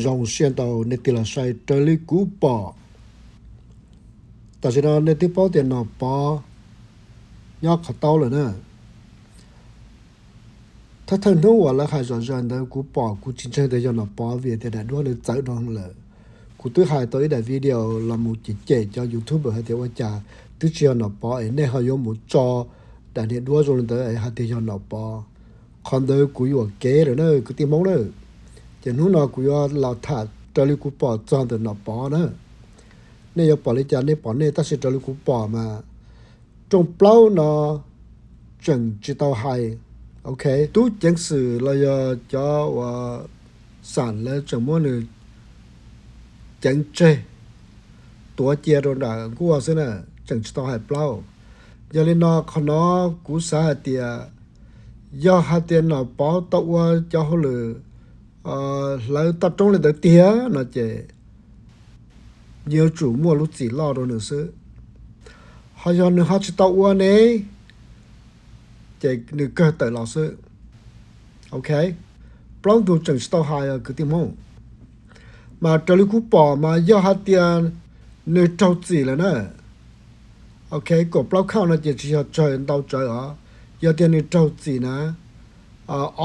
Zoo siab ntau nej tig los saib raws li kuv pom. Tam sim no nej twb paub tias Nom Pov nyob qhov taub lawm na. Thawj thawj hnub uas lawv hais zom zaws ntawd kuv pom kuv tsis ntseeg tias yog Nom Pov vim tias daim duab nws txawv dhau lawm. Kuv twb hais tau ib daim video los mus cem cem cov YouTuber hais tias ua cas twb tsis yog Nom Pov es nej ho yuav mus tso daim niag duab zoo li ntawd es hais tias yog Nom Pov. Qhov ntawd kuv yuam kev lawm na kwv tij Hmoob na. Ces hnub no kuv yuav los tham raws li kuv pom txog ntawm Nom Pov na. Nej yuav pom li cas nej pom nej, tab sis raws li kuv pom mas rooj plaub no tseem tsis tau hais. Ok, tub ceev xwm los yog cov uas xam lawv tseem muab nws ceev tseg, tuav cia rau nram nkuaj xwb na, tseem tsis tau hais plaub. Yog li no qhov no kuv xav hais tias yog hais tias Nom Pov tau ua cov hauj lwm hlawv toj roob li ntawd tiag no ces yuav tsum muaj lub txim loj rau nws xwb. Ho yog nws ho tsis tau ua ne, ces nws kawg tawm los xwb. Ok, plaub ntug tseem tsis tau hais kwv tij Hmoob. Mas raws li kuv pom mas yog hais tias nws raug txim lawm na. Ok, kaum plaub count no ces tsis yog tsawg ntau tsawv os. Yog tias nws raug txim na,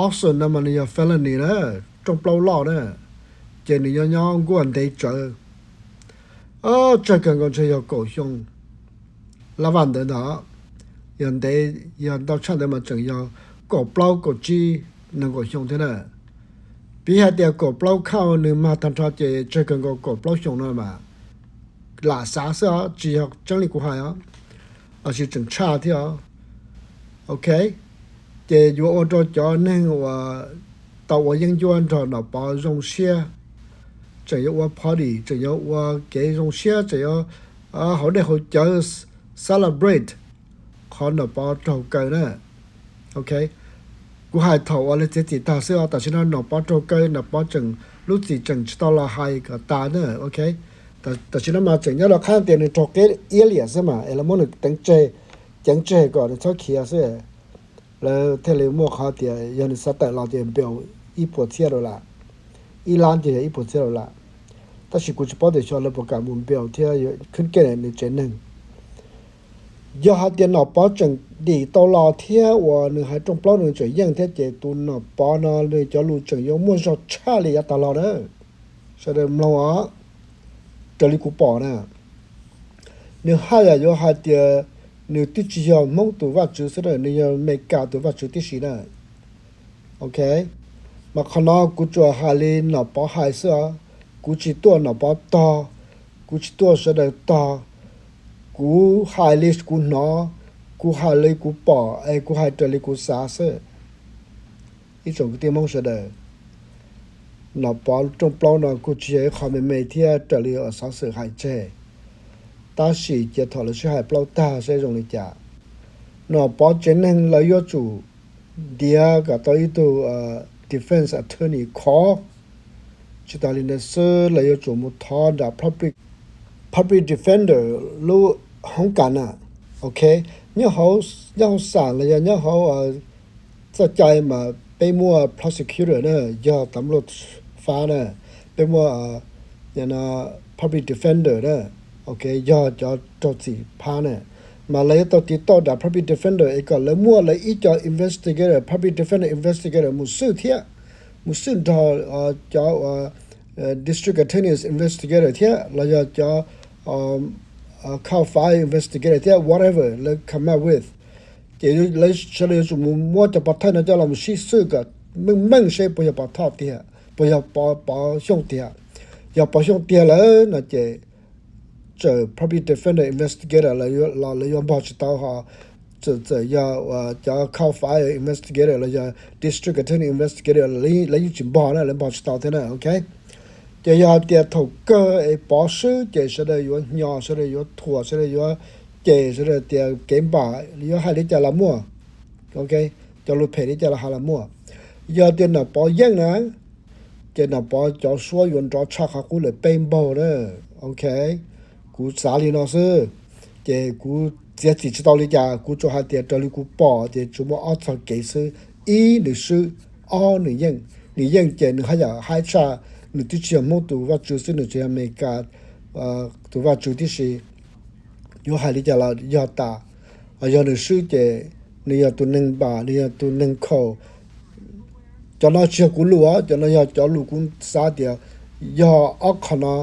arson no mas nws yog felony na, rooj plaub loj na, ces nws yuav nyob nkuaj ntev tsawv. Tsawg kawg nkaus ntshe yog kaum xyoo lab vaj ntawd ntag. Yog ntev, yog ntau tshaj ntawd mas tseem yog kaum plaub kaum tsib nees nkaum xyoo thiab na. Piv hais tias kaum plaub count nws mag tag nrho ces tsawg kawg nkaus kaum plaub xyoo no mas lam xav xwb os, tsis yog tseeb li kuv hais os, los sis tseem tshaj thiab os. Ok, ces yuav ua rau cov neeg uas tau ua yeeb ncuab nrog Nom Pov zoo siab, tseem yuav ua party, tseem yuav ua kev zoo siab, tseem yuav haus dej haus cawv celebrate qhov Nom Pov raug kaw na. Ok, kuv hais thaum uas lawv txiav txim tag xwb os, tam sim no Nom Pov raug kaw, Nom Pov tseem, lub txim tseem tsis tau los hais kom tas na. Ok, tam sim no mas tseem nyob rau qhab tias nws raug qeb iab liam xwb mas es lawv muab nws teev tseg, ceev tseg kom nws txhob khiav xwb. Lawv thiaj li muaj qhov tias yog nws xav tawm los ces bail ib puas txhiab dollar, ib lab ces yog ib puas txhiab dollar. Tab sis kuv tsis paub tias xyov lawv puas kam mus bail thiab khwb kiag nws tsev neeg. Yog hais tias Nom Pov tseem dim tau los thiab uas nws hais rooj plaub nws tseem yeej thiab ces tus Nom Pov no nws cov lus tseem yuav muaj zog tshaj li yav tas los na. Sawv daws mloog os, raws li kuv pom na, nws haj yam yuav hais tias nws twb tsis yog Hmoob tus vaj tswv xwb na, nws yog Amelikas tus vaj tswv tib si na. Ok, mas qhov no kuv tsuas hais li Nom Pov hais xwb os, kuv tsis tuaj Nom Pov tog, kuv tsis tuaj sawv daws tog, kuv hais li kuv hnov, kuv hais li kuv pom es kuv hais raws li kuv xav xwb. Ib tsoom kwv tij Hmoob sawv daws, Nom Pov rooj plaub no kuj tsis yog ib qho me me thiab raws li uas xov xwm hais tseg, tab sis cia thaum lawv sib hais plaub tag saib zoo li cas. Nom Pov tsev neeg lawv yuav tsum ntiav kom tau ib tug defense attorney khov. Tsis tas li ntawd xwb, lawv yuav tsum mus thov nram public defender lub hoob kas na. Ok, nyob hauv, nyob hauv xam los yog nyob hauv txoj cai mas peb muaj prosecutor na, yog tam luaj fab na, peb muaj public defender na. Ok, yog cov raug txim phab na, mas lawv yuav tau tiv tauj nram public defender es kom lawv muaj lawv ib co investigator, public defender investigator mus xwj thiab, mus xwj nrog cov district attorney investigator thiab los yog cov CAL five investigator thiab whatever lawv come up with. Ces lawv sawv daws yuav tsum mus muab cov pov thawj no coj los mus sib xwj kom meej meej seb puas yog pov thawj tiag, puas yog Pov Xyooj tiag. Yog Pov Xyooj tiag lawm no ces txawm public defender investigator los lawv yuav npog tsis tau ho, txawm yog cov CAL five investigator los yog district attorney investigator lawv yeej tsis npog na, lawv npog tsis tau thiab na. Ok, ces yog tias thaum kawg es Pov swb ces sawv daws yuav hnyo, sawv daws yuav thuam, sawv daws yuav cem, sawv daws tias kev npam yuav hais li cas los muaj. Ok, cov lus phem li cas los hais los muaj. Yog tias Nom Pov yeej na, ces Nom Pov cov suab yuav nrov tshaj qhov qub lawm peb npaug na. Ok, kuv xav li no xwb, ces kuv txiav txim tsis tau li cas, kuv tsuas hais tias raws li kuv pom ces tsuas muaj ob txoj kev xwb. Ib, nws swb. Ob, nws yeej. Nws yeej ces nws haj yam haib tshaj nws twb tsis yog Hmoob tus Vajtswv xwb, nws tsis yog Amelikas tus Vajtswv tib si. Yuav hais li cas los yog tas, yog nws swb ces nws yog tus neeg npam, nws yog tus neeg khaus. Cov no tsis yog kuv lus, cov no yog cov lus kuv xav tias yog ob qho no,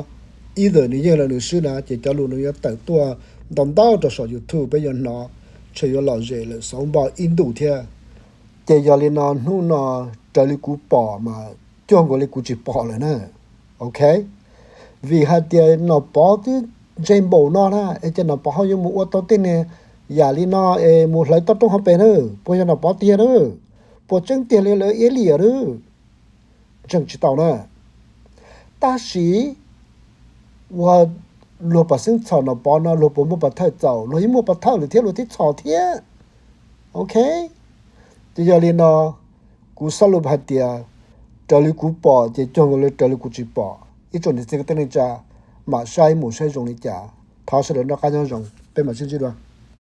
either nws yeej los nws swb na, ces cov lus no yuav tawm tuaj ntau ntau rau saum YouTube, peb yuav hnov, ntshe yuav lom zem lawm xauv npoj ib ntus thiab. Ces yog li no hnub no raws li kuv pom mas cuag nkaus li kuv tsis pom lawm na. Ok, vim hais tias Nom Pov twb ntse npaum no na es ces Nom Pov ho yuav mus ua tau tej niag yam li no es mus hlawv toj roob hauv pes na, puas yog Nom Pov tiag na? Puas tseeb tiag li lawv iab liam na? Ntseeg tsis tau na. Tab sis ua luag pam xeeb txhom Nom Pov no luag puas muaj pov thawj txaus? Luag yeej muaj pov thawj lawm thiab luag thiaj txhom thiab. Ok, ces yog li no kuv xav lus hais tias raws li kuv pom ces cuag nkaus li raws li kuv tsis pom. Ib tsoom niam txiv kwv tij neej tsa, mam saib mus saib zoo li cas. Thov sawv daws noj qab nyob zoo, peb mam sib ntsib dua.